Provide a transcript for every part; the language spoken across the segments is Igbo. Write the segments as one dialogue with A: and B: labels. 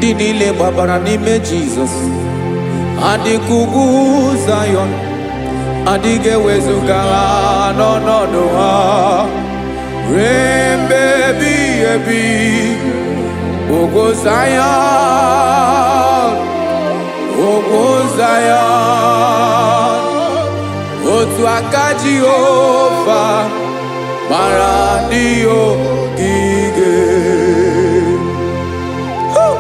A: Ndị niile gbabara n'ime Jizọs adịka ugwu Zayọn, adịghị ewezuga ha n'ọnọdụ ha ruo mgbe ebighị ebi. Ugwu Zayọn, ugwu Zayọn, otu aka Jehova gbara ndị ogige. Woo!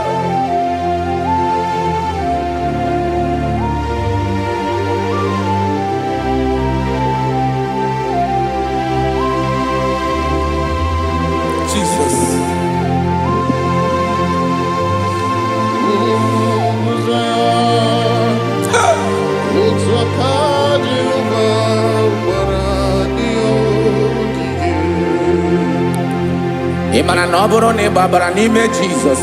A: Jesus.
B: Ugwu Zayọn, otu aka Jehova gbara ndị ogige.
A: Ị mara na ọ bụrụ na ị gbabara n'ime Jizọs,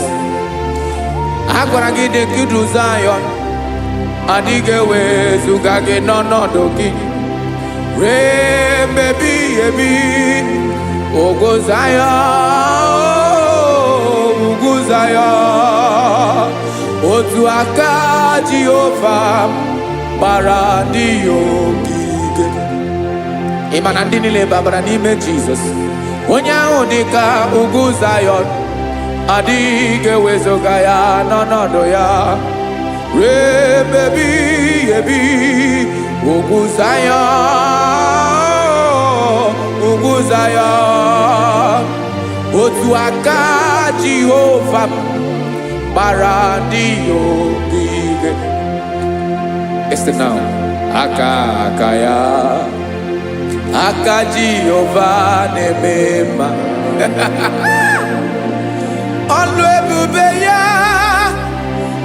A: a gwara gị dị ka idu Zayọn, adịghị ewezuga gị n'ọnọdụ gị ruo mgbe ebighị ebi. Ugwu Zayọn, ugwu Zayọn, otu aka Jehova gbara ndị ya ogige. Ị ma na ndị niile babara n'ime Jizọs, onye ahụ dị ka ugwu Zayọn, adịghị ewezuga ya n'ọnọdụ ya ruo ebe ebighị ebi. Ugwu Zayọn, ugwu Zayọn, otu aka Jehova m gbara ndị ya ogige. Listen now. Aka aka ya, aka Jehova na-eme mma. Ọlụ ebube ya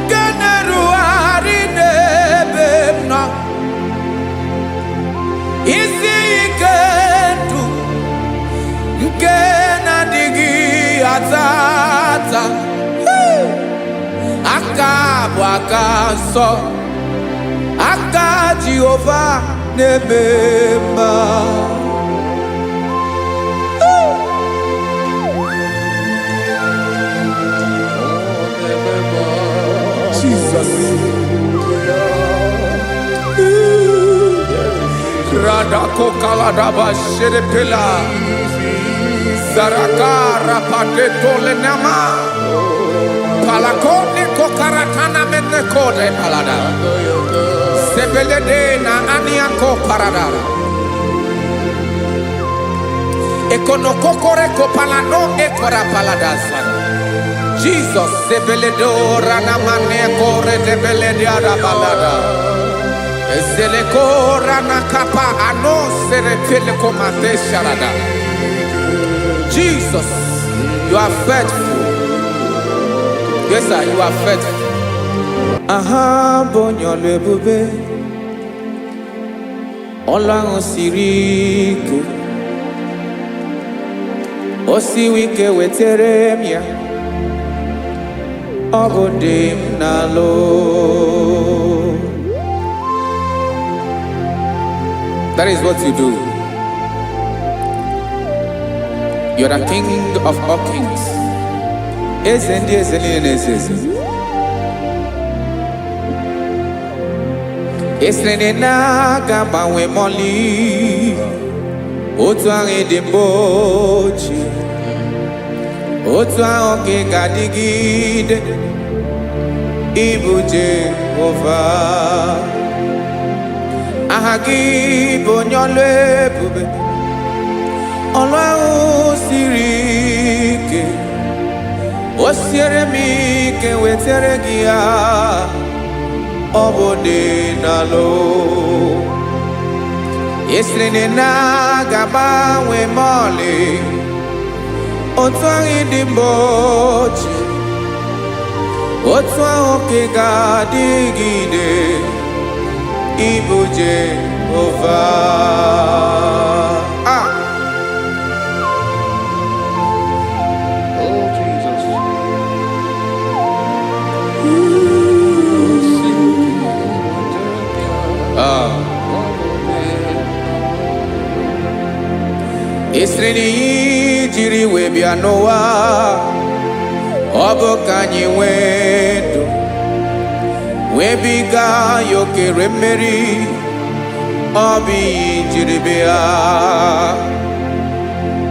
A: nke na-erugharị n'ebe m nọ, isi ike ndụ nke na-adịghị ata ata. Aka bụ aka nsọ, aka Jehova na-eme mma.
B: Ọ na-eme mma.
A: Jesus. Radako kaladaba shedepela. Zaraka rapateto lenama. Palakone kokaratana menekode palada. Sebelede na aniako paradara. Ekonokokore kopalano ekora paladasa. Jesus sebeledo ranamane kore debelede arabalada. Ezeleko ranakapa ano serepele komate sharada. Jesus, you are faithful. Yes, sir, you are faithful. Aha bụ onye ọlụ ebube, ọlụ ahụ siri ike, o siwi ike wetere m ya, ọ bụ dị m n'alụ. That is what you do. You're the king of all kings. Eze ndị eze niile na-eze eze. Esiri na ị na-aga agbanwe mọlị, otu ahụ dị mgbe ochie, otu ahụ ka ị ga-adịgide, ịbụ Jehova. Aha gị bụ onye ọlụ ebube, ọlụ ahụ siri ike, o siere m ike wetere gị ya, ọ bụ dị n'alụ. Esiri na ị na-aga agbanwe ma ọlị, otu ahụ dị mgbe ochie, otu ahụ ka ị ga-adịgide, ịbụ Jehova. Ah!
B: Oh, Jesus.
A: Ah. Esiri na iyi jiri wee bịa n'ụwa, Ọ bụ ka anyị nwee ndụ, nwebiga ya okere mmeri, ọ bụ ihe jiri bịa.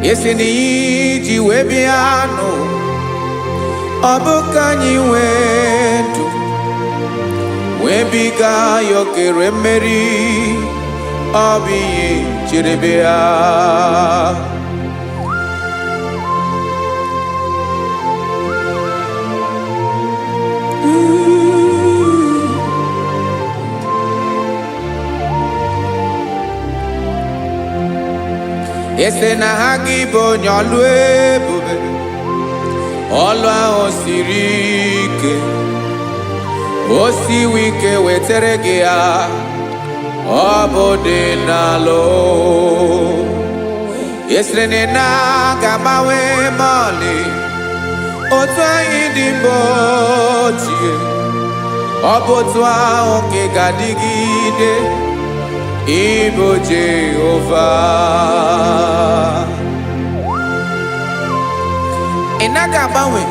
A: Esi na ihe iji wee bịa nụ, ọ bụ ka anyị nwee ndụ, nwebiga ya okere mmeri, ọ bụ ihe jiri bịa. Ese na ha gị bụ onye ọlụ ebube, ọlụ ahụ siri ike, o siwi ike wetere gị ya, ọ bụ dị n'alụ. Esiri na ị na-aga agbanwe ma ọlị, otu anyị dị mbụ ochie, ọ bụ otu ahụ ka ị ga-adịgide, ịbụ Jehova. Ị naghị agbanwe.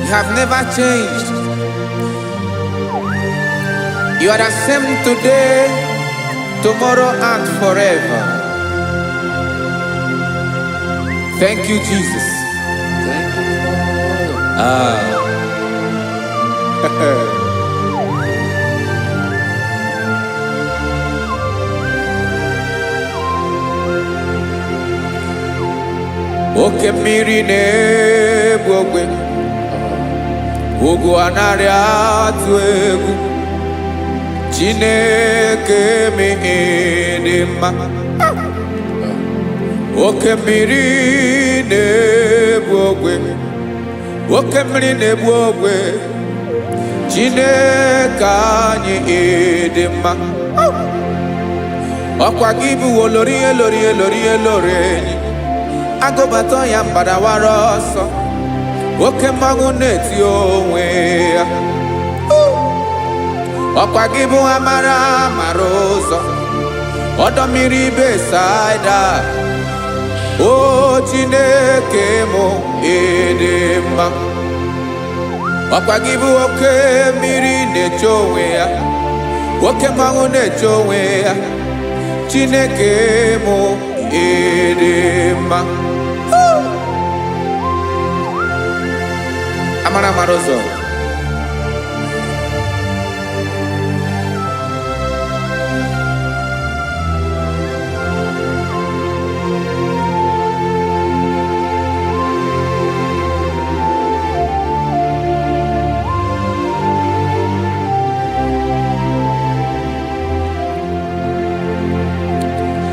A: You have never changed. You are the same today, tomorrow, and forever. Thank you, Jesus.
B: Thank you, Lord.
A: Ah. Oke mmiri na-egbu ogwe, ugwu anaghị atụ egwu. Chineke m dị mma. Oke mmiri na-egbu ogwe, oke mmiri na-egbu ogwe. Chineke anyị dị mma. Ọkwa gị bụ olori elori elori elori enyi. Agụbata ya mgbadawara ọsọ. Oke mmanwụ na-eti onwe ya. Ọkwa gị bụ amara mara ụzọ. Ọdọ mmiri Besaida. O Chineke mụ ịdị mma. Ọkwa gị bụ oke mmiri na-eche onwe ya. Oke mmanwụ na-eche onwe ya. Chineke mụ ịdị mma. Amara mara ụzọ.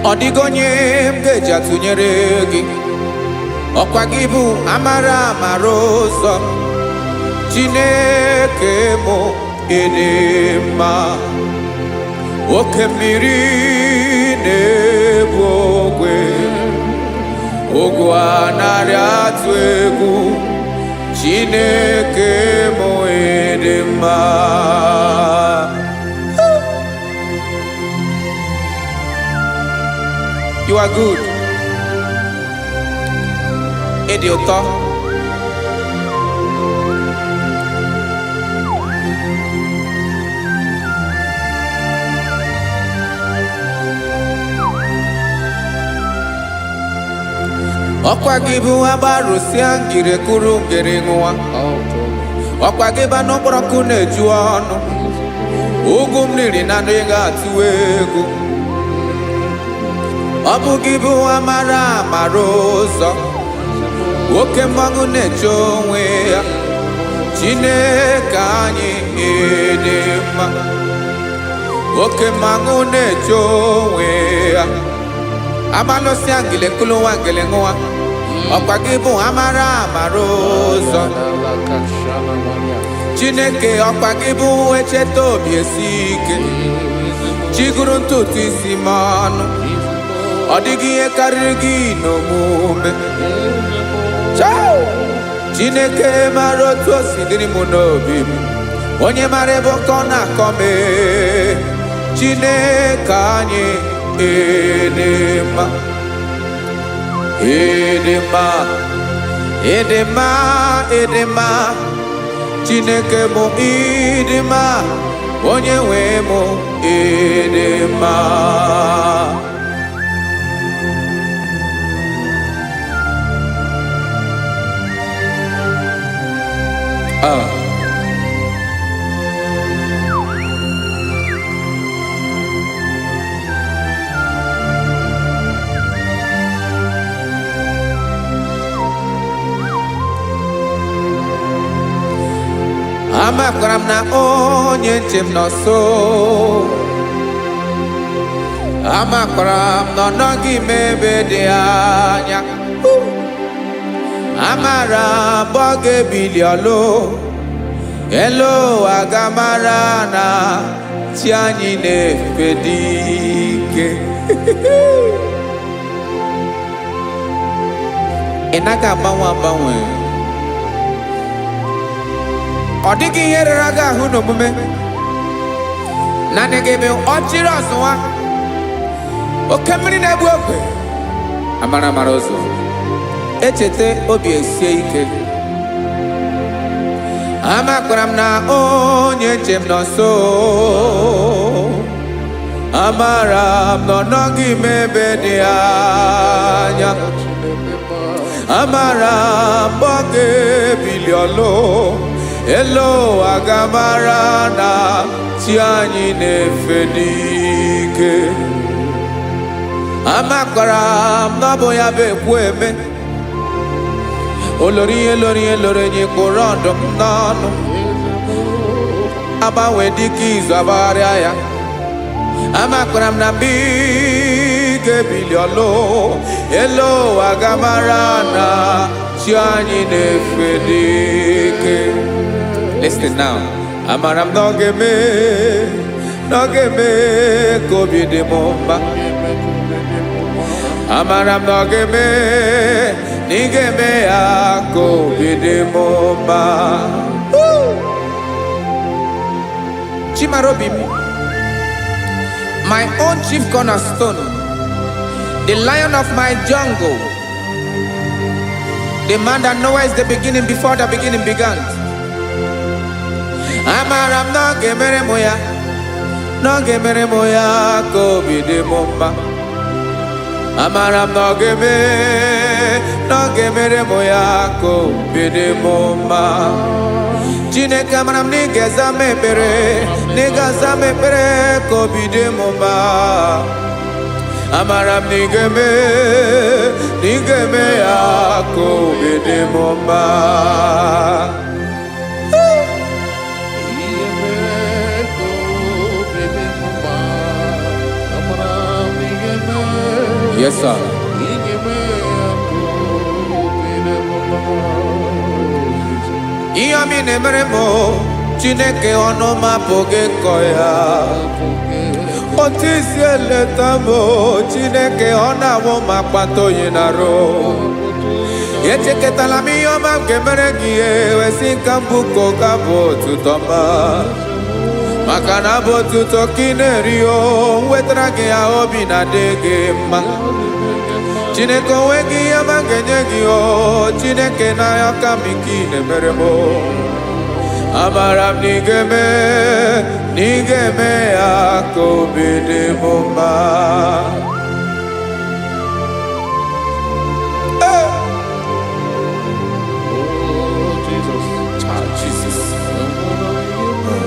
A: Ọ dịghị onye m ga-eji atụnyere gị. Ọkwa gị bụ amara amara ụzọ. Chineke mụ ịdị mma. Oke mmiri na-ebu ogwe, ogwu anaghị atụ egwu. Chineke mụ ịdị mma. You are good. Ịdị ụtọ. Ọkwa gị bụ agbarụsịa ngiri kuru ngiri ṅụwa.
B: Oh, glory.
A: Ọkwa gị bụ anụ mkpọrọkụ na-eju ọnụ. Ugwu m riri na anụ ị ga-atụwa egwu. Ọ bụ gị bụ amara amara ụzọ. Oke mmanwụ na-eche onwe ya. Chineke anyị ịdị mma. Oke mmanwụ na-eche onwe ya. Amalụsịa ngele kụlụwa ngele ṅụwa. Ọkwa gị bụ amara amara ụzọ. Chineke ọkwa gị bụ echeta obi esi ike. Chiguru ntutu isi m ọnụ. Ọ dịghị ihe karịrị gị n'omume. Chao! Chineke mara otu o si dịrị m n'obi m. Onye mara ebe ọkọ na-akọ m ee. Chineke anyị ịdị mma. Ịdị mma. Ịdị mma, ịdị mma, Chineke bụ ịdị mma, onye nwe m, ịdị mma. Ah. Amakwara m na onye nche m nọ nso. Amakwara m na ọ nọghị m ebe dị anya. Amara m ọ ga-ebili ọlụ elu ụwa, ga-amara na chi anyị na-efe dị ike. Ị naghị agbanwe agbanwe. Ọ dịghị ihe rere gị ahụ n'omume. Naanị gị bụ ọchịrị ọzụwa, oke mmiri na-egbu ogwe, amara amara ụzọ, echeta obi esie ike. Amakwara m na onye nche m nọ nso. Amara m na ọ nọghị m ebe dị anya. Amara m ọ ga-ebili ọlụ elu ụwa, ga-amara na chi anyị na-efe n'ike. Amakwara m na ọ bụ ya bụ ekwu eme olori ihe lori ihe lori enyi kpụrụ ọdụm n'ọnụ, agbanwe dịka izu agbagharịa ya. Amakwara m na mgbe ị ga-ebili ọlụ elu ụwa, ga-amara na chi anyị na-efe n'ike. Listen now. Amara m na ọ ga-eme, na ọ ga-eme ka obi dị m mma. Amara m na ọ ga-eme, na ị ga-eme ya ka obi dị m mma. Woo! Chimarobi m, my own chief cornerstone, the lion of my jungle, the man that knows the beginning before the beginning began. Amara m na ọ ga-emere m ya, na ọ ga-emere m ya ka obi dị m mma. Amara m na ọ ga-eme, na ọ ga-emere m ya ka obi dị m mma. Chineke, amara m na ị ga-aza m ekpere, na ị ga-aza m ekpere ka obi dị m mma. Amara m na ị ga-eme, na ị ga-eme ya ka obi dị m mma.
B: Ihe mee ka obi dị m mma. Amara m ị ga-eme.
A: Yes, sir.
B: Ị ga-eme ya ka obi dị m mma.
A: Ihe ọma ị na-emere m o, Chineke, ọnụ m apụghị ịkọ ya. Otu isi eleta m o, Chineke, ọ na-awụ m akpata oyi na-arụ. Echekọtala m ihe ọma m ga-emere gị, wesị ka mbụ ka ụka bụ otuto ma maka na abụ otuto ka ị na-eri o nwetara gị ya, obi na-adị gị mma. Chineke, onwe gị ihe ọma m ga-enye gị o Chineke, n'anya ka m ike ị na-emere m o. Amara m na ị ga-eme, na ị ga-eme ya ka obi dị m mma. Hey!
B: Oh, Jesus.
A: Ah, Jesus.
B: Amara m ị ga-eme,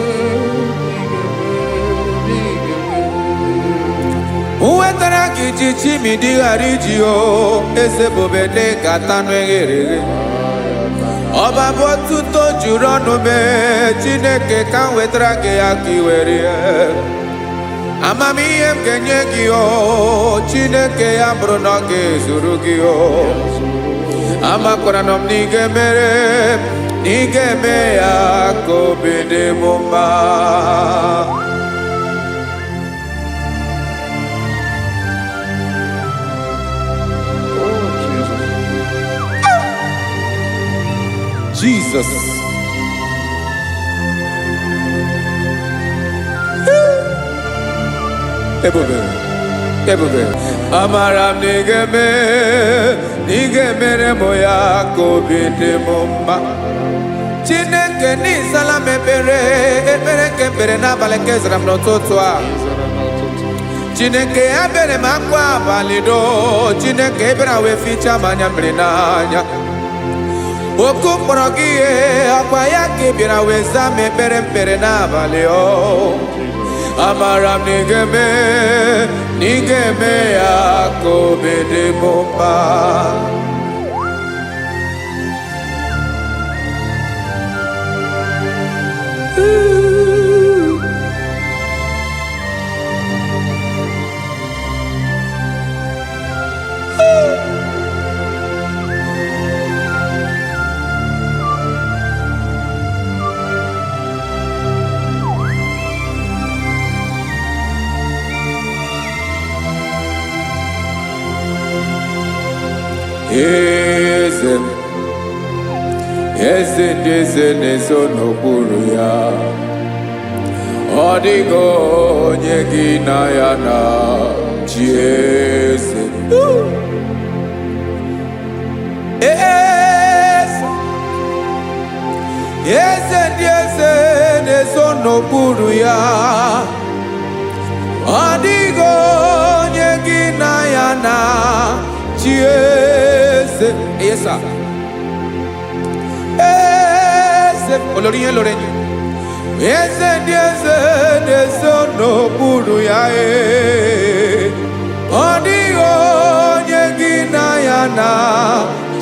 B: ị ga-eme, ị ga-eme.
A: Nwetara gị ji chimidi ghara iji o eze bube dị ka tanụ eghere eghe. Ọba bụ otuto juru ọnụ mee. Chineke, ka m wetara gị ya ka ị were ya. Amamihe m ga-enye gị o Chineke, ya bụrụ na ọ ga-ezuru gị o. Amakwara na m na ị ga-emere, na ị ga-eme ya ka obi dị m mma.
B: Oh, Jesus.
A: Jesus. Ebube. Ebube, amara m na ị ga-eme, na ị ga-emere m ya ka obi dị m mma. Chineke n'ịzala m ekpere, ekpere nke mkpere n'abalị nke zara m n'ụtụtụ a.
B: Ịzara n'ụtụtụ.
A: Chineke ebere m akwa abalị doo, Chineke ebere wee fichaa m anya mmiri n'anya. Oku mkpọrọ gị ihe ọkwa ya ka ị bịara wee zaa m ekpere mkpere n'abalị o. Amara m na ị ga-eme, na ị ga-eme ya ka obi dị m mma. Eze m, eze ndị eze na-ezo n'okpuru ya, ọ dịghị onye gị na ya na chi eze. Eze, eze ndị eze na-ezo n'okpuru ya, ọ dịghị onye gị na ya na chi eze. Yes, sir. Eze, olórí yẹn lórí yẹn. Eze ndị eze na-ezo n'okpuru ya ee. Ọ dịghị onye gị na ya na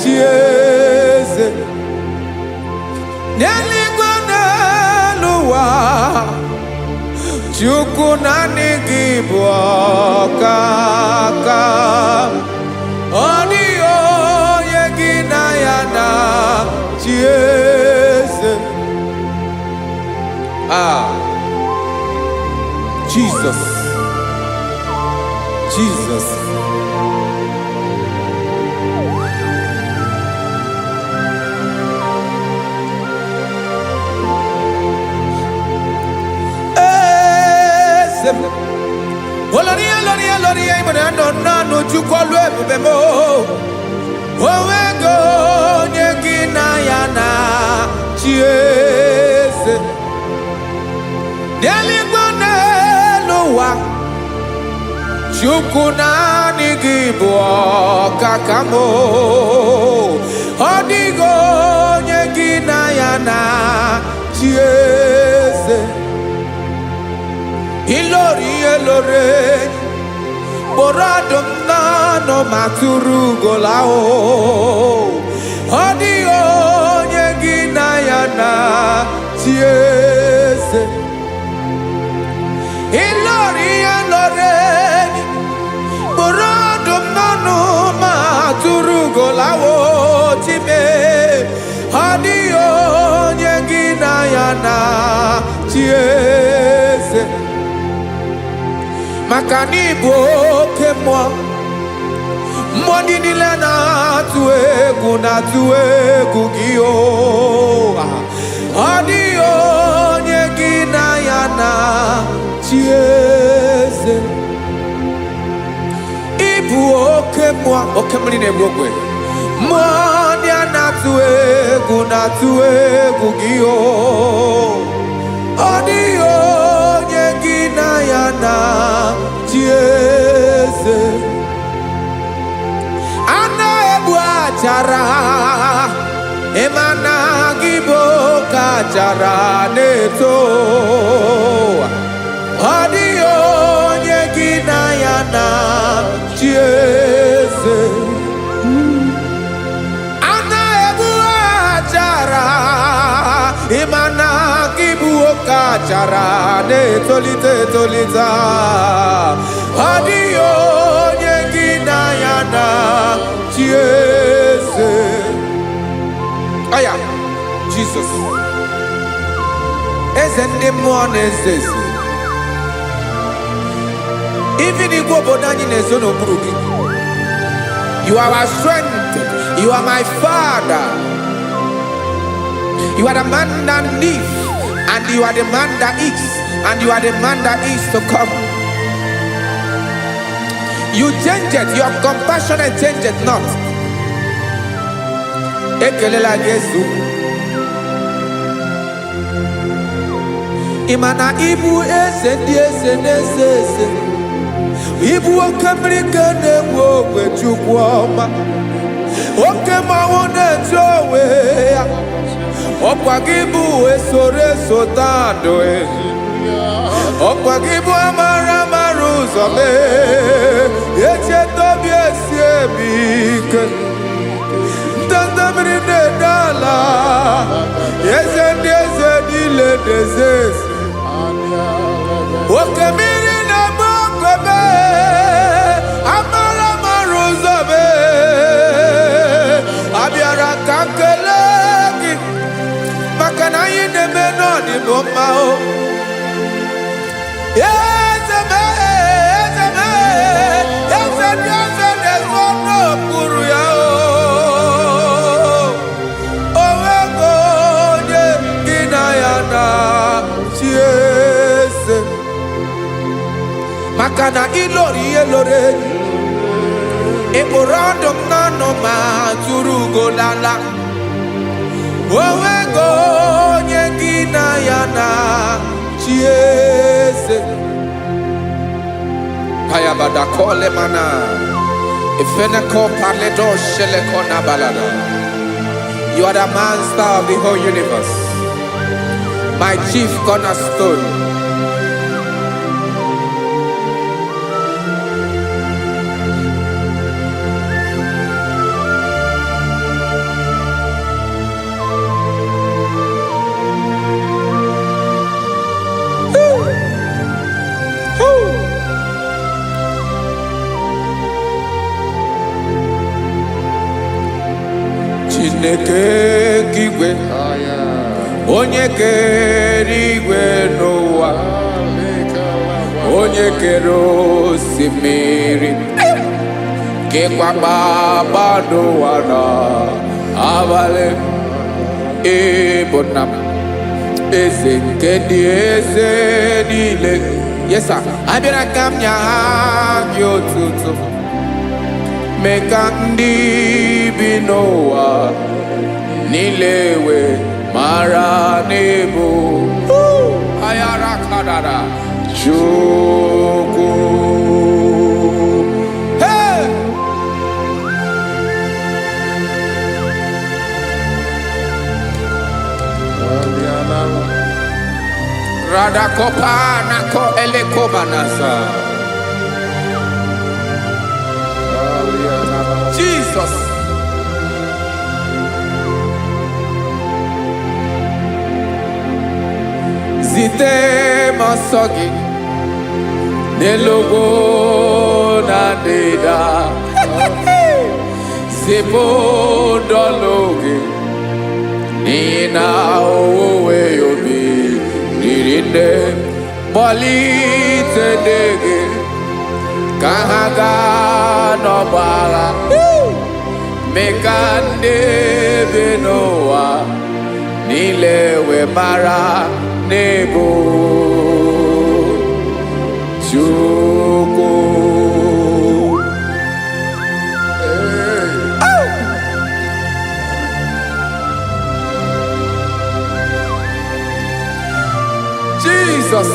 A: chi eze. N'eluigwe n'elu ụwa, Chukwu naanị gị bụ ọkaka. Ọ dịghị onye gị na ya na chi eze. Ah, Jesus, Jesus. Eze m. Olórí olórí olórí ìmọ̀nà nọ nánú Chukwu ọlụ ebube m. Onwego onye gị na ya na chi eze. N'eluigwe n'elu ụwa, Chukwu naanị gị bụ ọkaka m. Ọ dịghị onye gị na ya na chi eze. Ilori ihe lore enyi, kpụrụ ọdụm n'ọnụ ma tụrụ ugola o. Ọ dịghị onye gị na ya na chi eze. Ilori ihe lore enyi, kpụrụ ọdụm n'ọnụ ma tụrụ ugola o chime. Ọ dịghị onye gị na ya na chi eze. Maka na ịbụ oke mmụọ, mmụọ ndị niile na-atụ egwu na-atụ egwu gị o. Ọ dịghị onye gị na ya na chi eze. Ịbụ oke mmụọ, oke mmiri na-egbu ogwe, mmụọ ndị a na-atụ egwu na-atụ egwu gị o. Ọ dịghị onye gị na ya na chi eze. A na-egbu achara, ịma na gị bụ oke achara na-eto. Ọ dịghị onye gị na ya na chi eze. A na-egbu achara, ịma na gị bụ oke achara na-etolite etolite. Ọ dịghị onye gị na ya na chi eze. Aya, Jizọs, eze ndị mmụọ na-eze eze. Even igwe obodo anyị na-ezo n'okpuru gị. You are our strength. You are my father. You are the man that lives, and you are the man that is, and you are the man that is to come. You change it, your compassion change it not. Ekelela gị ezu. Ị ma na ịbụ eze ndị eze na-eze eze. Ịbụ oke mmiri ka na-egbu ogwe Chukwu ọma. Oke mmanwụ na-etu onwe ya. Ọkwa gị bụ esoro eso taa ndụ. Ọkwa gị bụ amara amara ụzọ mee. Echeta obi esi emi ike. Ndanda mmiri na-ede ala. Eze ndị eze niile na-eze eze. Oke mmiri na-egbu ogwe mee. Amara amara ụzọ mee. Abịara ka m kelee gị maka na anyị na-eme n'ọdịbụ mma o. Eze m, eze m, eze ndị eze na-ezo n'okpuru ya o. O nweghị onye gị na ya na-achị eze. Maka na ịlọrọ ihe lọrọ enyi. Ị kpụrụ ọdụm n'ọnụ ma tụrụ ugo n'ala. O nweghị onye gị na ya na-achị eze. Payabada kole mana. Ifeneko paledo sheleko na balada. You are the master of the whole universe. My chief cornerstone. Woo. Chineke nke igwe, onye kere igwe n'ụwa, onye kere osimiri, kekwa kpakpando ụwa na abalị, ịbụ nna m, eze nke ndị eze niile. Yes sir. Abịara ka m nye ha gị otuto, mee ka ndị bi n'ụwa niile wee mara n'ịbụ ayara kadara Chukwu. Hey! Radakopa nako elekobanasa. Jesus. Zite m ọsọ gị n'elu ugwu na ndịda. Zipụ ndọlụ gị n'ihi na owuwe obi riri nne. Kpọlite ndị gị ka ha gaa n'ọgbọ agha. Mee ka ndị bi n'ụwa niile wee mara n'ịbụ Chukwu.
B: Hey.
A: Jesus.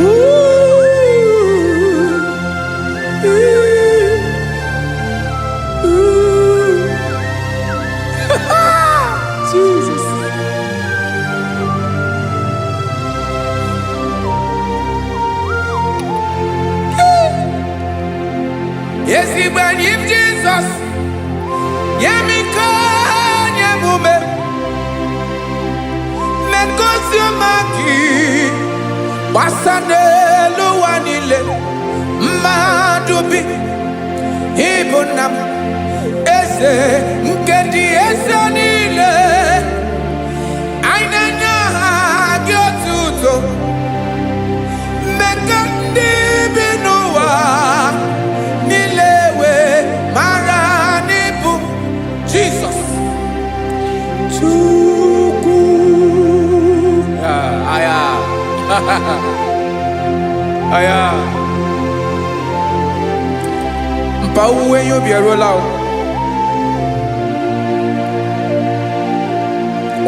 A: Ooh. Ooh. Ooh. Jesus. Ezigbo enyi m Jizọs, nye m ike, nye m ume, mee ka ozi ọma gị gbasa n'elu ụwa niile. Mmadụ bi ịbụ nna m, eze nke ndị eze niile. Anyị na-enye aha gị otuto, mee ka ndị bi n'ụwa niile wee mara n'ịbụ Jizọs Chukwu. Ah, aya. Aya. Mpa owuwe ihe ubi eruola o.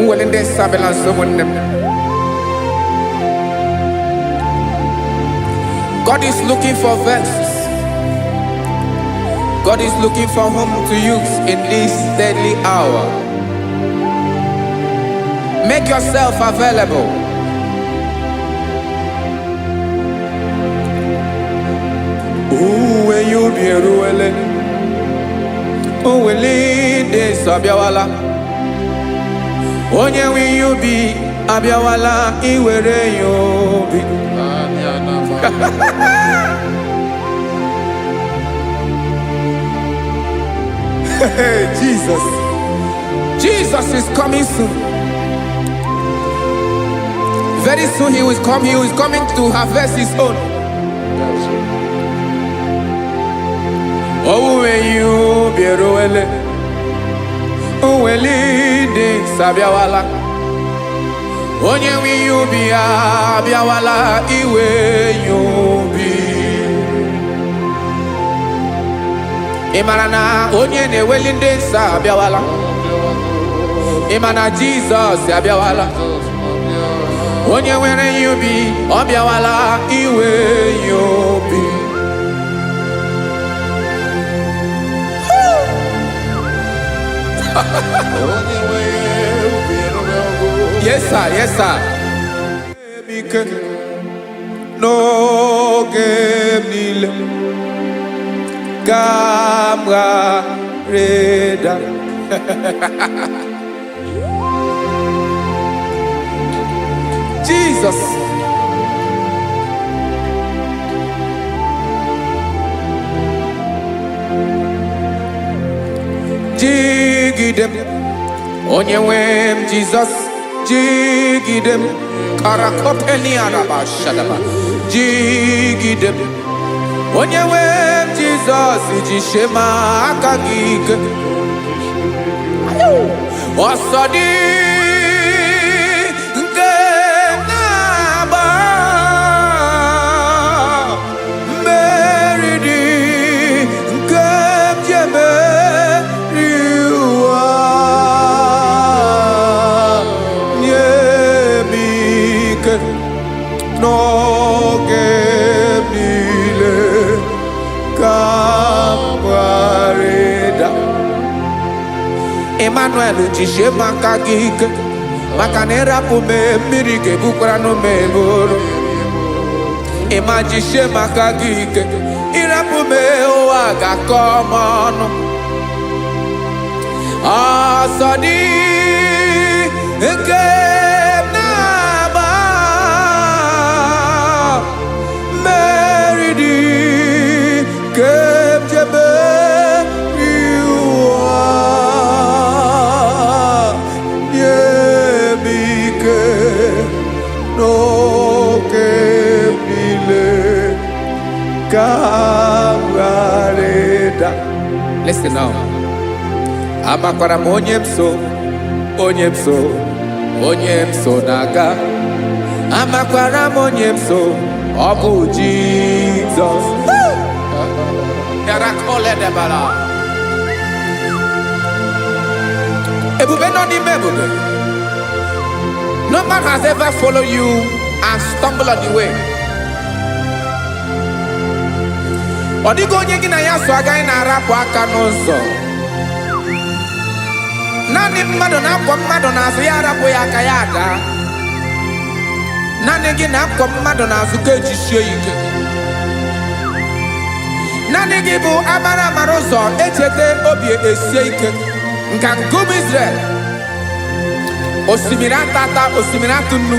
A: Nwere ndị nsọ abịala nso, ụmụnne m. God is looking for vessels. God is looking for whom to use in this deadly hour. Make yourself available. Owuwe ihe ubi eruwele. Owele ndị nsọ abịawala. Onye nwe ihe ubi abịawala iwere ya obi.
B: Anya na ma.
A: Hey, Jesus. Jesus is coming soon. Very soon he will come. He is coming to harvest his own.
B: That's it.
A: Owuwe ihe ubi eruwele. Owele ndị nsọ abịawala. Onye nwe ihe ubi ya abịawala iwe ya obi. Ị mara na onye na-eweli ndị nsọ abịawala. Ị ma na Jizọs abịawala.
B: Jizọs abịa.
A: Onye nwere ihe ubi ọ bịawala iwe ya obi.
B: Onye nwe ubi erughị ọgụ.
A: Yes sir, yes sir. Ike n'oge m niile ka m ghara ịda. Jesus. Jigide m, onye nwe m Jizọs, jigide m, karakopeniaraba shadaba, jigide m, onye nwe m Jizọs, jisie m aka gị ike. Ọsọ dị nke na-agba, mmeri dị nke m ji emeri ụwa. Nye m ike n'oge m niile ka m ghara ịda. Emmanuel, jisie m aka gị ike, maka na ịrapụ m, mmiri ga-ebukwara n'ume eburu. Ịma jisie m aka gị ike, ịrapụ m, ụwa ga-akọ m ọnụ. Ọsọ dị nke m na-agba, mmeri dị nke m ji emeri ụwa. Nye m ike n'oge m niile ka m ghara ịda. Listen now. Amakwara m onye m so, onye m so, onye m so na-aga. Amakwara m onye m so, ọ bụ Jizọs. Yarakoledebala. Ebube nọ n'ime ebube. No man has ever followed you and stumbled on the way. Ọ dịghị onye gị na ya so agaghị na-arapụ aka n'ụzọ. Naanị mmadụ na-akwọ mmadụ n'azụ ya arapụ ya aka ya daa. Naanị gị na-akwọ mmadụ n'azụ ka ejisie ya ike. Naanị gị bụ amara amara ụzọ echeta obi esie ike. Nka nkume Israel. Osimiri atata, osimiri atụ nnu.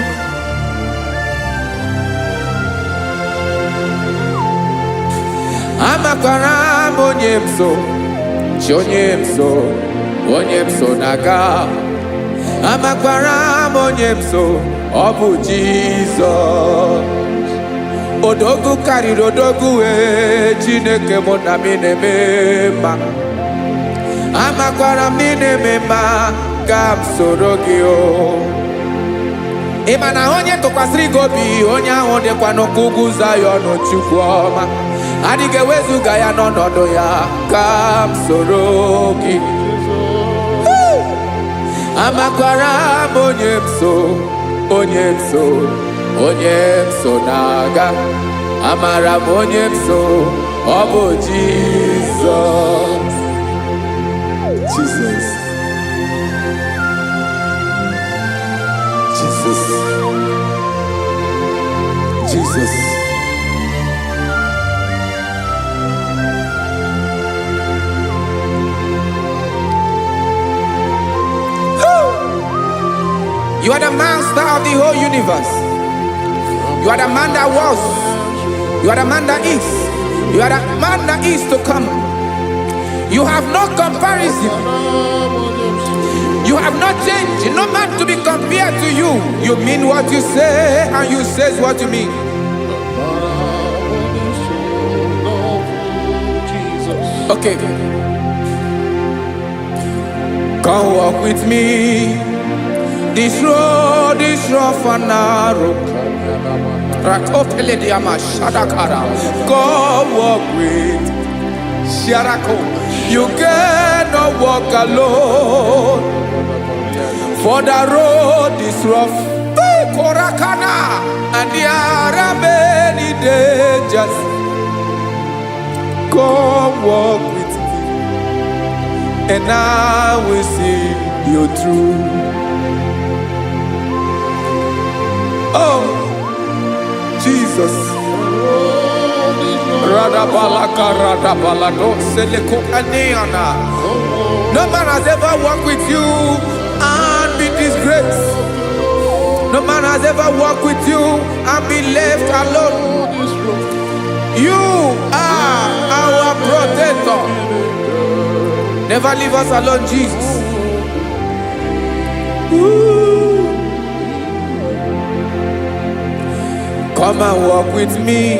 A: Amakwara m onye m so, chi onye m so, onye m so na-aga. Amakwara m onye m so, ọ bụ Jizọs. Odogwu karịrị odogwu wee, Chineke mụ na m na-eme mma. Amakwara m na ị na-eme mma, ka m soro gị o. Ị ma na onye tụkwasịrị gị obi, onye ahụ dịkwa n'ụkwụ ugwu Zayọn. Chukwu ọma, adịghị ewezuga ya n'ọnọdụ ya. Ka m soro gị, amakwara m onye m so, onye m so, onye m so na-aga. Amara m onye m so, ọ bụ Jizọs. Jesus. Jesus. Jesus. You are the master of the whole universe. You are the man that was. You are the man that is. You are the man that is to come. You have no comparison. You have not changed. No man to be compared to you. You mean what you say, and you say what you mean.
B: Jesus.
A: Okay. Come walk with me. This road is rough and narrow. Rakopelediama shadakara. Come walk with Sharako. You cannot walk alone. For the road is rough. Korakana. And there are many dangers. Come walk with me, and I will see you through. Oh, Jesus. Radabalaka radabalado seleko aneana. No man has ever walked with you and be disgraced. No man has ever walked with you and be left alone. You are our protector. Never leave us alone, Jesus. Ooh. Come and walk with me.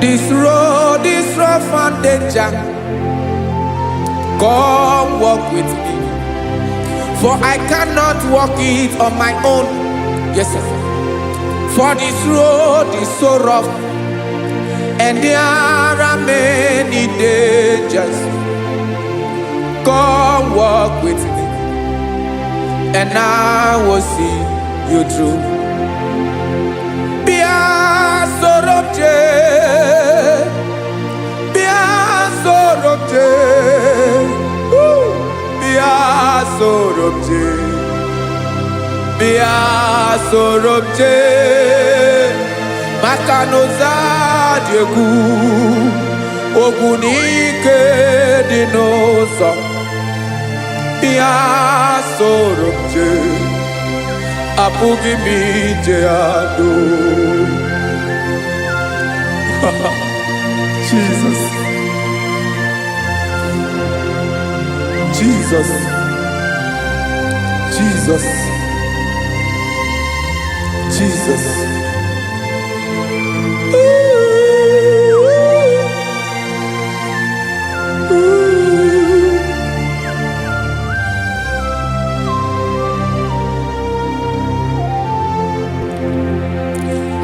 A: This road is rough and danger. Come walk with me. For I cannot walk it on my own. Yes, sir. For this road is so rough, and there are many dangers. Come walk with me, and I will see you through. Bịa soro m jee, bịa soro m jee, woo! Bịa soro m jee, bịa soro m jee, maka na ụzọ dị egwu, ogwu na ike dị n'ụzọ. Bịa soro m jee, apụghị m ije ya doo. Jesus. Jesus. Jesus. Jesus. Ooh. Ooh.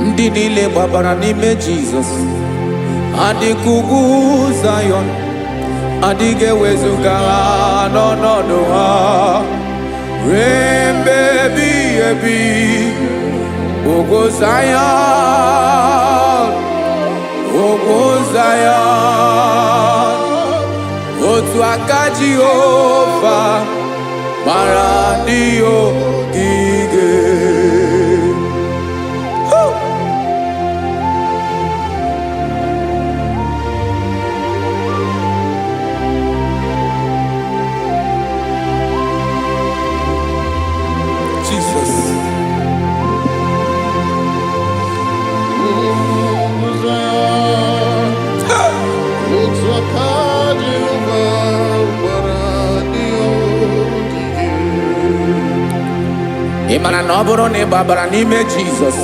A: Ndị niile gbabara n'ime Jizọs adịka ugwu Zayọn, adịghị ewezuga ha n'ọnọdụ ha ruo mgbe ebighị ebi. Ugwu Zayọn, ugwu Zayọn, otu aka Jehova gbara ndị ogige. Woo! Jesus.
B: Ugwu Zayọn, otu aka Jehova gbara ndị ogige.
A: Ị mara na ọ bụrụ na ị gbabara n'ime Jizọs,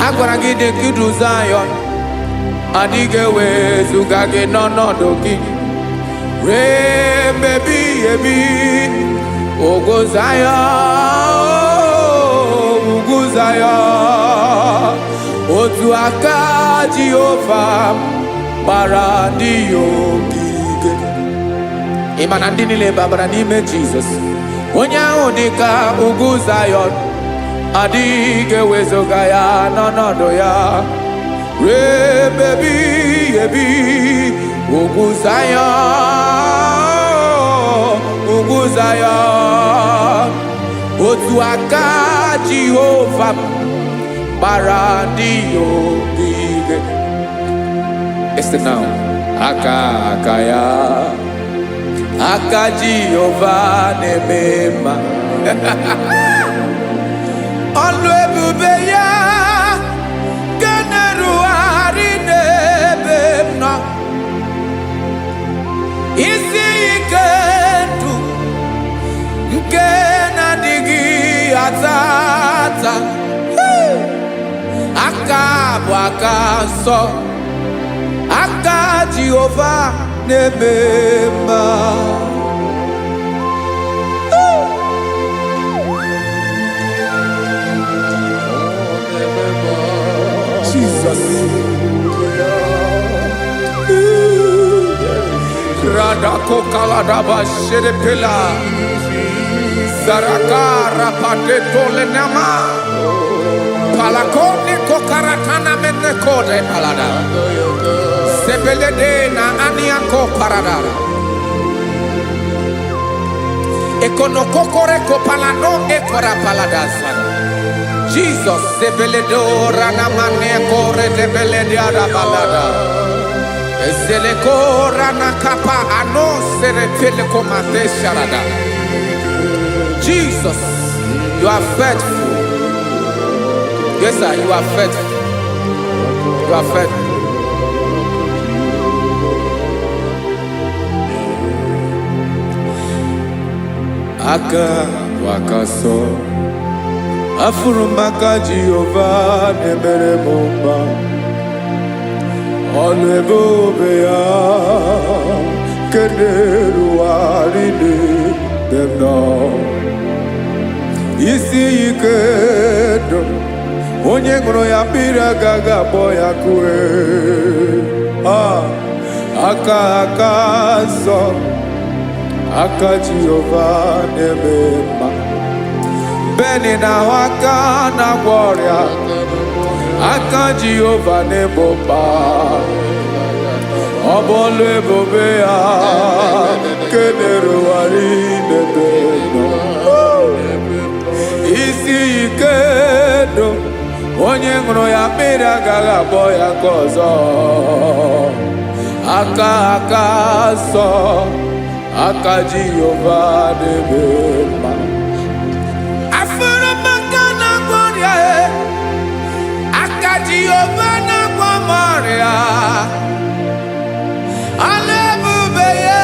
A: a gwara gị dị ka idu Zayọn, adịghị ewezuga gị n'ọnọdụ gị ruo mgbe ebighị ebi. Ugwu Zayọn. Zayọn. Otu aka Jehova gbara ndị ya ogige. Ị ma na ndị niile babara n'ime Jizọs, onye ahụ dị ka ugwu Zayọn, adịghị ewezuga ya n'ọnọdụ ya ruo ebe ebighị ebi. Ugwu Zayọn, ugwu Zayọn, otu aka Jehova m gbara ndị ya ogige. Listen now. Aka aka ya, aka Jehova na-eme mma. Ọlụ ebube ya nke na-erugharị n'ebe m nọ. Isi ike ndụ nke na-adịghị ata ata. Aka bụ aka nsọ, aka Jehova na-eme mma. Jesus. Radako kaladaba shedepela. Zaraka rapateto lenama. Palakone kokaratana menekode palada. Sebelede na aniako paradara. Ekonokokore kopalano ekora paladasa. Jesus sebeledo ranamane kore debelede arabalada. Ezeleko ranakapa ano seretele komate sharada. Jesus, you are faithful. Yes, sir, you are faithful. You are faithful. Aka bụ aka sọ, afụrụ m aka Jehova na-emere m mma. Ọlụ ebube ya nke na-erugharị n'ebe m nọ. Isi ike ndụ, onye ṅụrụ ya mmiri agaghị akpọ ya kue. Ah, aka aka nsọ, aka Jehova na-eme mma. Beni na-ahụ aka na-agwọ ọrịa, aka Jehova na-egbo mkpa. Ọ bụ ọlụ ebube ya nke na-erugharị n'ebe nọ. Isi ike ndụ, onye ṅụrụ ya mmiri agaghị akpọ ya nke ọzọ. Aka aka nsọ, aka Jehova na-eme mma. Afụrụ m aka na-agwọ ọrịa e, aka Jehova na-agwọ m ọrịa. Ọlụ ebube ya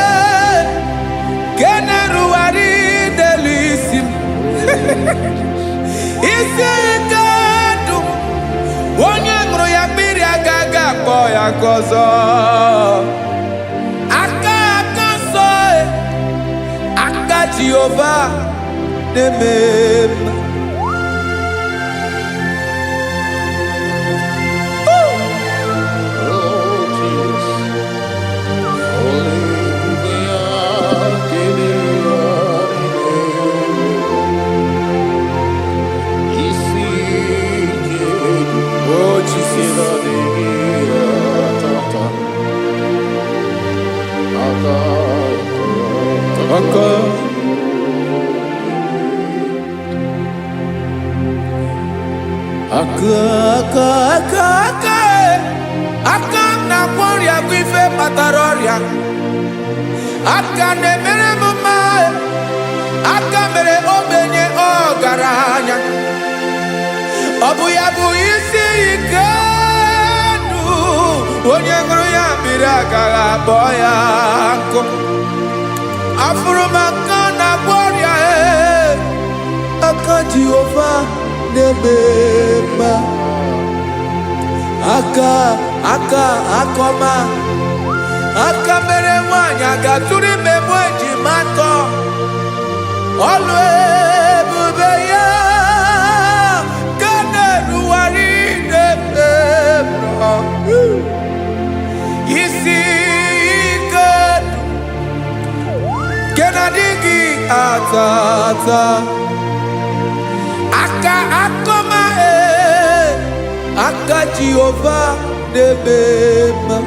A: nke na-erugharị n'elu isi m. Isi ike ndụ, onye ṅụrụ ya mmiri agaghị akpọ ya nke ọzọ. Aka aka nsọ e, aka Jehova na-eme mma.
B: Oh, Jesus. Hallelujah. Isi ike
A: Oh Jesus.
B: Tata. Aka
A: Aka aka aka aka aka e. Aka m na-agwọ ọrịa bụ ife kpatara ọrịa. Aka na-emere m mma e. Aka mere ogbenye ọgaranya. Ọ bụ ya bụ isi ike ndụ, onye ṅụrụ ya mmiri agaghị akpọ ya nkụ. Afụrụ m aka na-agwọ ọrịa e, aka Jehova na-eme mma. Aka aka akọma, aka mere nwaanyị aga-atụrụ ime mụ ejima atọ. Ọlụ ebube ya ka na tata. Aka akọma ee, aka Jehova na-eme mma.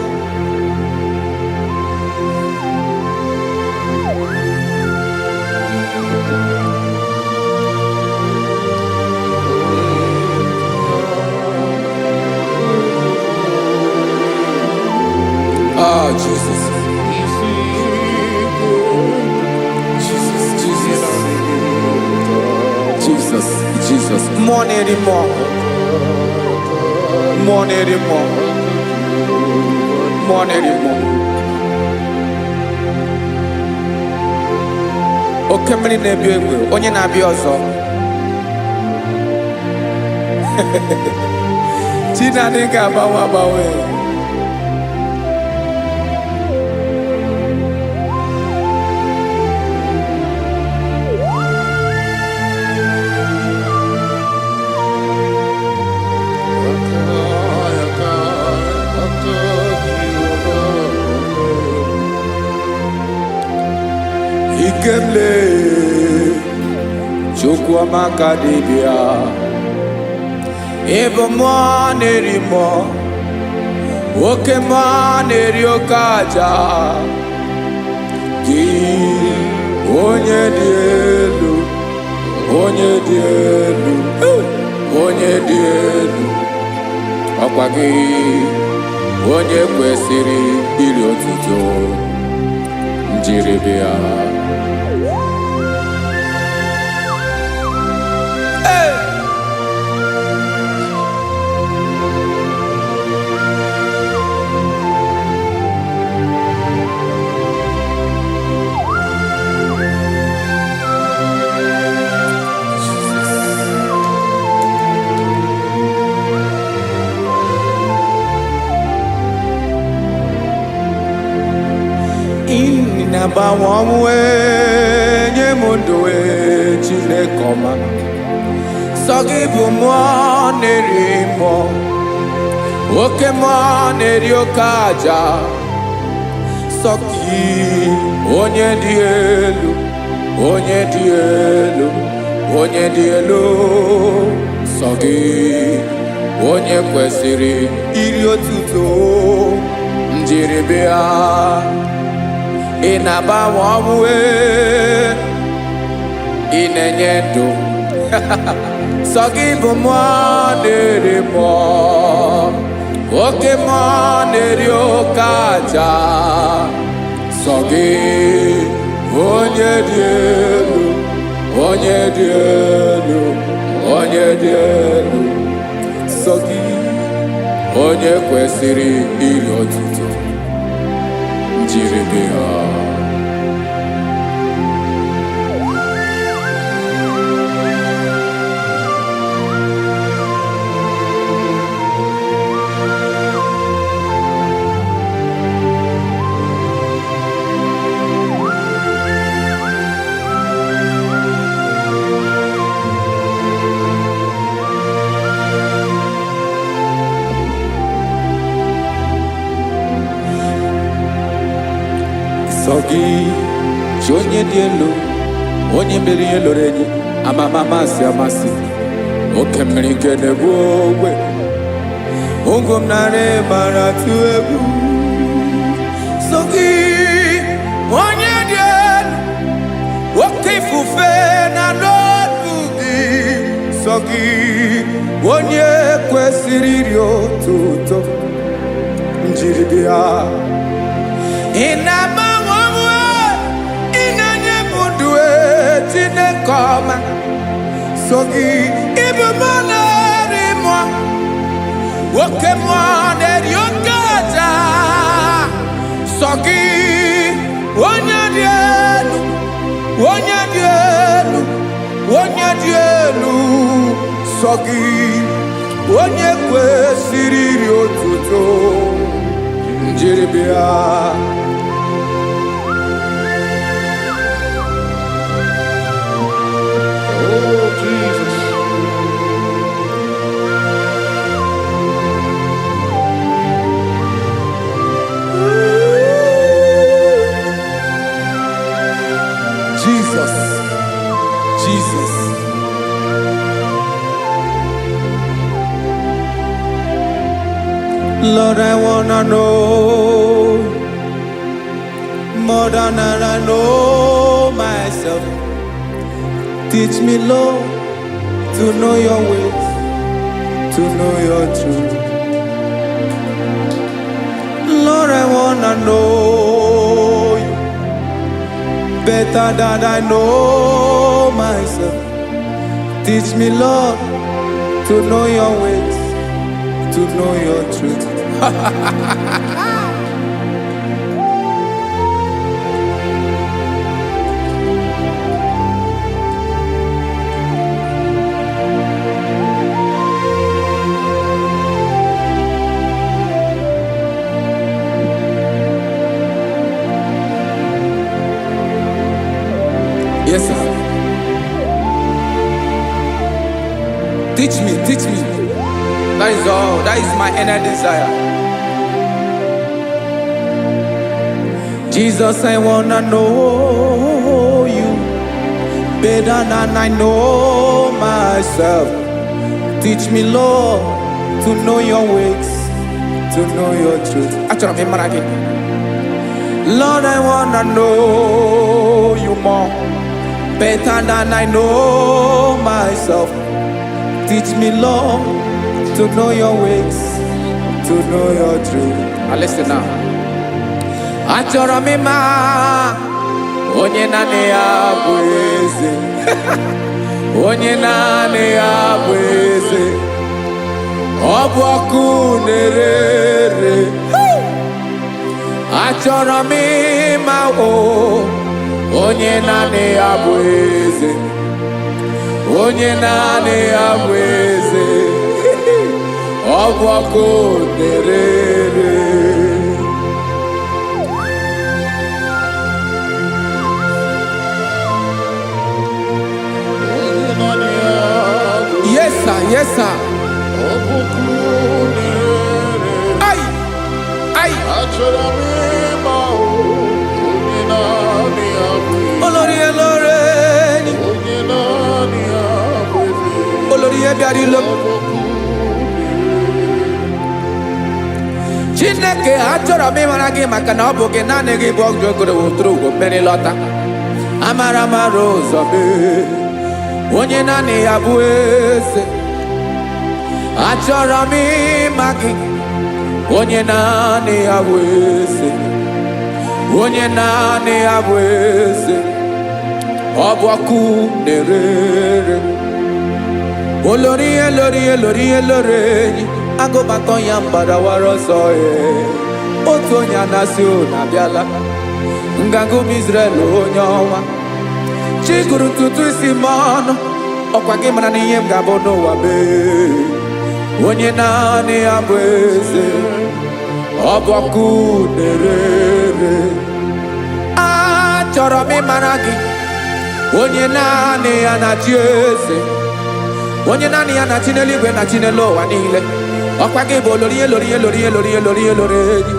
A: Ah, Jesus, Jesus, Jesus, Jesus, Jesus. Mmụọ na-eri mmụọ, mmụọ na-eri mmụọ, mmụọ na-eri mmụọ. Oke mmiri na-ebi egbe, onye na-abịa ọzọ. Chinadị ga-agbanwe agbanwe. Ikemle Chukwuamaka dibịa, ịbụ mmụọ na-eri mmụọ, oke mmụọ na-eri oke aja. Gị onye dị elu, onye dị elu, onye dị elu, ọkwa gị onye kwesịrị iri otuto njiribịa. Hey! Ị na-agbanwe ọnwụ nye m ndụ ee, Chineke ọma. Sọ gị bụ mmụọ na-eri mmụọ, oke mmụọ na-eri oke aja. Sọ gị onye dị elu, onye dị elu, onye dị elu. Sọ gị onye kwesịrị iri otuto njiribịa. Ị na-agbanwe ọnwụ ee, ị na-enye ndụ. Sọ gị bụ mmụọ na-eri mmụọ, oke mmụọ na-eri oke aja. Sọ gị onye dị elu, onye dị elu, onye dị elu. Sọ gị onye kwesịrị iri otuto njiribịa. Sọ gị chi onye dị elu, onye mere ihe loro enyi, amama amasị amasị, oke mmiri nke na-egbu ogbe ugwu m narị mara tụ egwu. Sọ gị onye dị elu, oke ifufe na n'olu gị. Sọ gị onye kwesịrị iri otuto njiribịa. Ị na-agbanwe ọnwụ, ị na-enye m ndụ ee, Chineke ọma. So gị ịbụ mmụọ na-eri mmụọ, oke mmụọ na-eri oke aja. Sọ gị onye dị elu, onye dị elu, onye dị elu. Sọ gị onye kwesịrị iri otuto njiribịa.
B: Oh, Jesus.
A: Jesus. Lord, I wanna know more than I know myself. Teach me, Lord, to know your ways, to know your truth. Lord, I wanna know you better than I know myself. Teach me, Lord, to know your ways, to know your truth. Yes, sir. Teach me, teach me. That is all. That is my inner desire. Jesus, I wanna know you better than I know myself. Teach me, Lord, to know your ways, to know your truth. Achọrọ m ịmara gị. Lord, I wanna know you more, better than I know myself. Teach me, Lord, to know your ways, to know your truth. Now listen now. Achọrọ m ịma onye naanị ya bụ eze, onye naanị ya bụ eze. Ọ bụ ọkụ na-ere ere. Achọrọ m ịma o onye naanị ya bụ eze, onye naanị ya bụ eze. Ọ bụ ọkụ na-ere ere.
B: Onye naanị ya bụ
A: Yes, sir. Yes, sir.
B: Ọ bụ ọkụ na-ere.
A: Ai, ai.
B: Achọrọ m ịma o, onye naanị ya bụ eze.
A: Olórí elóore ni.
B: Onye naanị ya bụ eze.
A: Olórí ihe bịara ilo.
B: Ọ bụ ọkụ na-ere.
A: Chineke, achọrọ m ịmara gị maka na ọ bụ gị naanị gị bụ ọgụ ogoro woturu ugo mmeri lọta. Amara mara ụzọ mee. Onye naanị ya bụ eze. Achọrọ m ịma gị. Onye naanị ya bụ eze. Onye naanị ya bụ eze. Ọ bụ ọkụ na-ere ere. Olórí elórí elórí elórí enyi agụbatọ ya mgbadawara ọsọ ee. Otu onye anasị unu abịala nganga ụmụ Israel, onye ọnwa chi gụrụ ntutu isi m ọnụ, ọkwa gị mara na ihe m ga-abụ n'ụwa mee. Onye naanị ya bụ eze, ọ bụ ọkụ na-ere ere. Achọrọ m ịmara gị, onye naanị ya na-achị eze, onye naanị ya na-achị n'eluigwe na chi n'elu ụwa niile. Ọkwa gị bụ olori elori elori elori elori elori enyi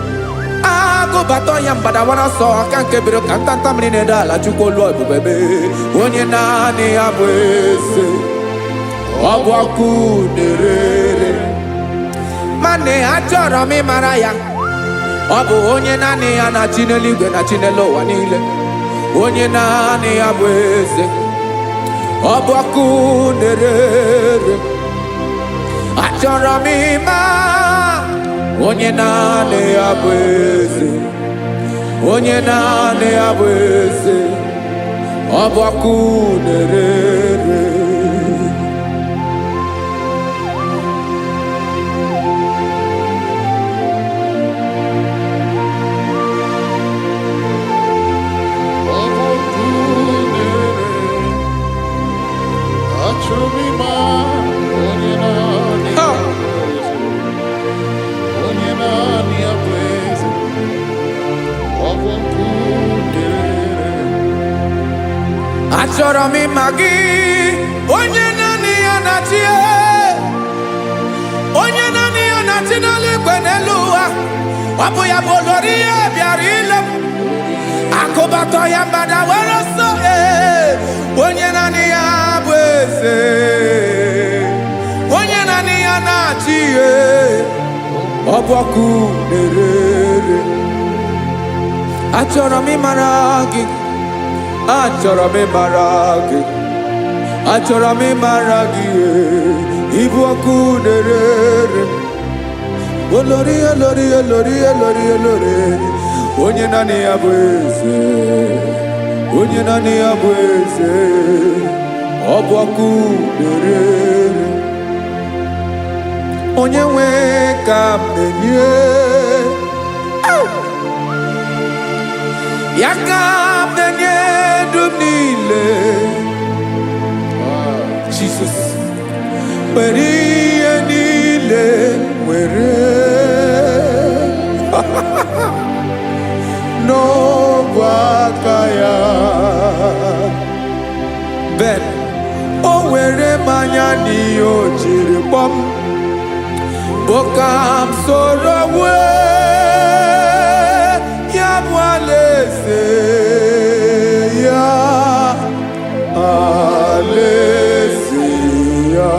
A: agụbata ya mgbadawara ọsọ aka nke biro ka ntanta mmiri na-ede ala. Chukwu olu ebube mee, onye naanị ya bụ eze, ọ bụ ọkụ na-ere ere. Mana achọrọ m ịmara ya, ọ bụ onye naanị ya na-achị n'eluigwe na chi n'elu ụwa niile, onye naanị ya bụ eze, ọ bụ ọkụ na-ere ere. Achọrọ m ịma onye naanị ya bụ eze, onye naanị ya bụ eze, ọ bụ ọkụ na-ere ere.
B: Ọ bụ ọkụ na-ere. Achọrọ m ịma onye naanị ya
A: Ha!
B: bụ eze. Onye naanị ya bụ eze. Ọ bụ ọkụ na-ere.
A: Achọrọ m ịma gị, onye naanị ya na-achị, onye naanị ya na-achị n'eluigwe n'elu ụwa. Ọ bụ ya bụ olori ihe bịara ile m akụbatọ ya mgbada were ọsọ ee. Onye naanị ya bụ eze, onye naanị ya na-achị ee. Ọ bụ ọkụ na-ere ere. Achọrọ m ịmara gị, achọrọ m ịmara gị, achọrọ m ịmara gị, ee, ịbụ ọkụ na-ere ere. Olori, olori, olori, olori, olori, onye naanị ya bụ eze, onye naanị ya bụ eze, ọ bụ ọkụ na-ere ere. Onye nwe ka m na-enye ya, ka m na-enye ndụ m niile. Jesus, were ihe niile, were n'ọbụ aka ya. Ben o were mmanya n'ihe o jiri kpọm bụ ka m soro wee ya bụ alaeze ya, alaeze ya,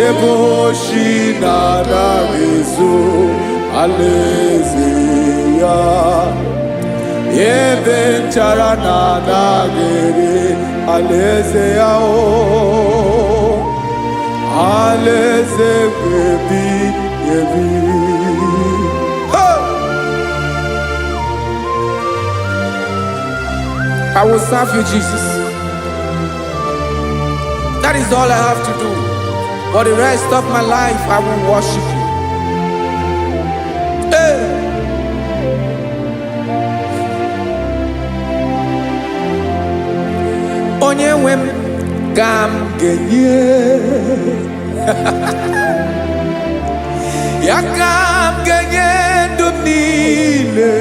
A: ebe oshi na-anaghị ezo, alaeze ya, ebe nchara na-anaghị ere, alaeze ya, o alaeze ebi ebi. Hey! I will serve you, Jesus. That is all I have to do. For the rest of my life, I will worship you. Hey! Onye nwe m ka m ga-enye ya, ka m ga-enye ndụ m niile,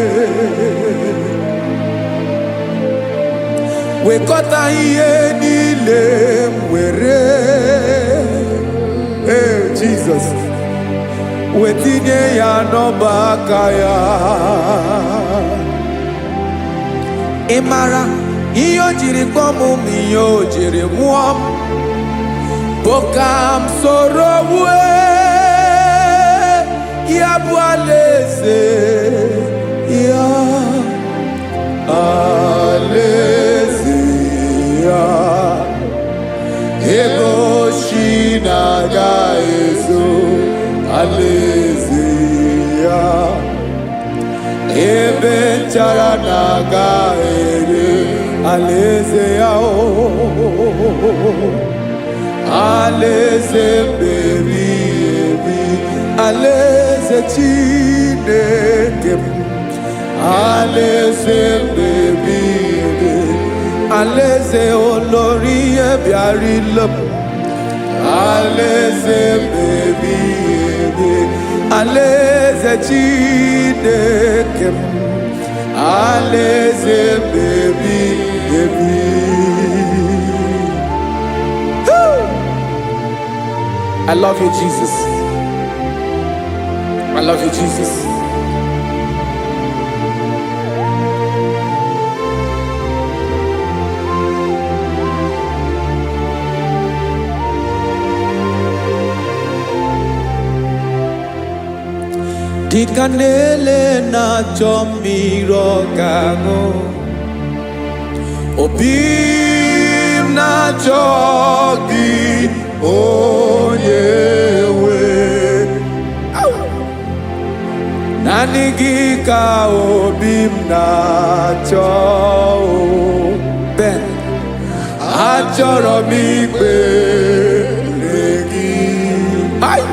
A: wekọta ihe niile m were, ee, Jizọs, wetinye ya n'ọba aka ya. Ị mara ihe o jiri kpọọ m ma ihe o jiri mụọ m bụ ka m soro wue ya bụ alaeze ya, alaeze ya, ebe oshi na-aga ezo, alaeze ya, ebe nchara na-aga ere, alaeze ya, o alaeze mbebi ebi, alaeze Chineke m, alaeze mbebi ebi, alaeze olori ihe bịara ile m, alaeze mbebi ebi, alaeze Chineke m, alaeze mbebi ebi. Woo! I love you, Jesus. I love you, Jesus. Dịka na-ele na-achọ mmiri ọ ga-aṅụ, obi m na-achọ gị, onye nwe. Naanị gị ka obi m na-achọ o. Ben, achọrọ m ikpere gị. Ai!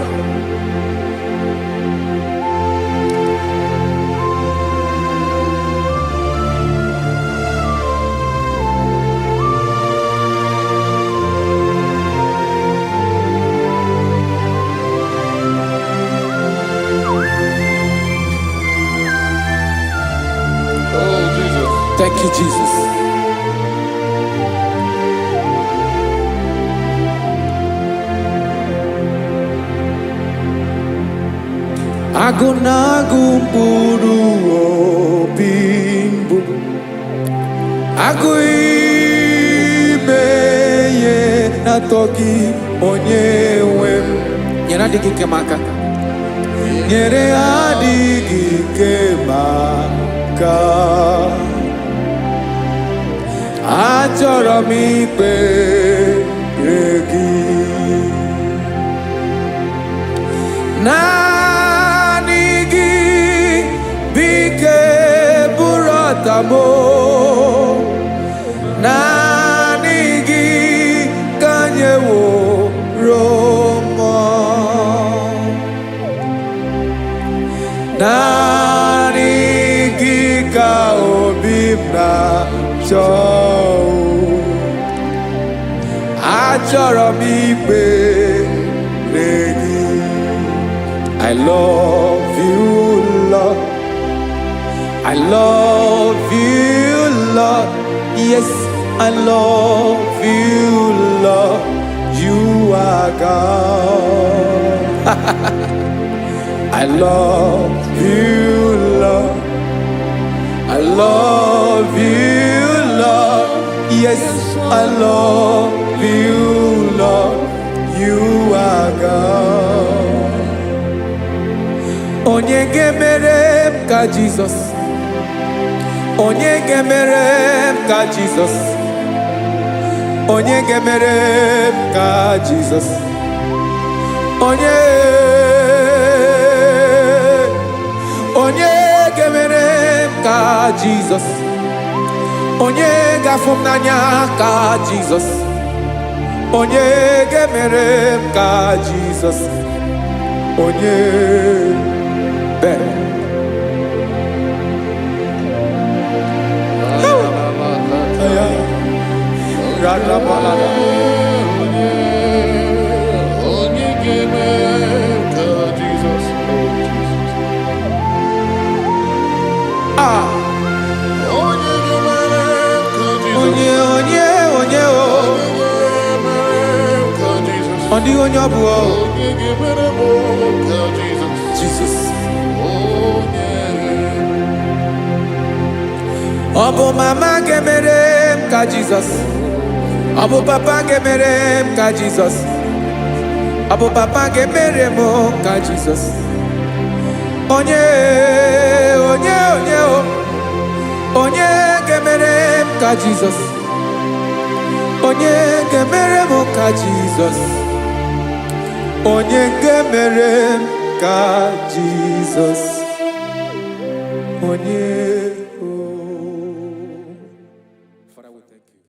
B: Oh, Jesus.
A: Thank you, Jesus. Agụ na-agụ mkpụrụ obi mbụ, agụ ime ihe na-atọ gị, onye nwe m. Nyere adịghị ike m aka. Nyere adịghị ike maka achọrọ m ikpere gị. Naanị gị bụ ike bụrụ ọta m o. Naanị gị ka nyeworo mmụọ. Naanị gị ka obi m na-achọ. Achọrọ m ikpere gị. I love you, Lord. I love you, Lord. Yes, I love you, Lord. You are God. I love you, Lord. I love you, Lord. Yes, I love you, Lord. You are God. Onye ga-emere m ka Jizọs? Onye ga-emere m ka Jizọs? Onye ga-emere m ka Jizọs? Onye, onye ga-emere m ka Jizọs? Onye ga-afụ m n'anya ka Jizọs? Onye ga-emere m ka Jizọs? Onye bere ya radabalada.
B: Onye ga-eme ka Jizọs, oh Jesus.
A: Ah.
B: Onye ga-emere ka Jizọs.
A: Onye, onye, onye o.
B: Onye ga-emere ka Jizọs.
A: Ọ dịghị onye ọ bụ o.
B: Onye ga-emere m ka Jizọs.
A: Jizọs.
B: Onye.
A: Ọ bụ mama ga-emere m ka Jizọs? Ọ bụ papa ga-emere m ka Jizọs? Ọ bụ papa ga-emere m ka Jizọs? Onye, onye, onye o, onye ga-emere m ka Jizọs? Onye ga-emere m ka Jizọs? Onye ga-emere m ka Jizọs? Onye.